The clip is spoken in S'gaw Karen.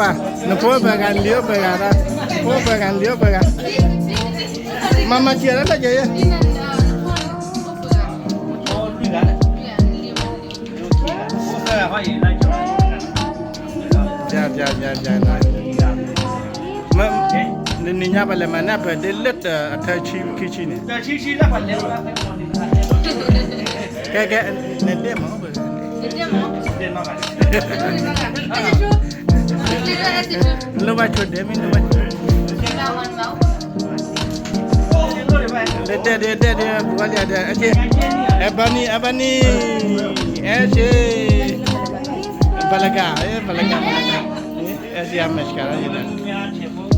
နဖိအိၣ်ပှဲၤဂၤ, နဖိအိၣ်ပှဲၤဂၤ, နလံၤအိၣ်ပှဲၤဂၤ, ဖိအိၣ်ပှဲၤဂၤ, နလံၤအိၣ်ပှဲၤဂၤ, မၤမၤစၢၤလၢတၢ်ကဲယဲ, နနံၤညါပလဲၤမၤန့ၢ်အ birthday လၢတၢ်အထၢဆံခံဆံန့ၣ်, ကဲကဲ, နတဲမၤ, လိၣ်ဘၣ်ဆိဒဲမ့ၢ်, တဲဒဲတဲဒဲ, ပှၤလၢဒဲ, အဘၣ်နံၤ အဘၣ်နံၤ, အဲၣ်စ့, ဘၣ်လၢက, ဘၣ်လၢက, အဲၣ်စ့ အမဲာ်ဆှးလီၤယဲန့ၣ်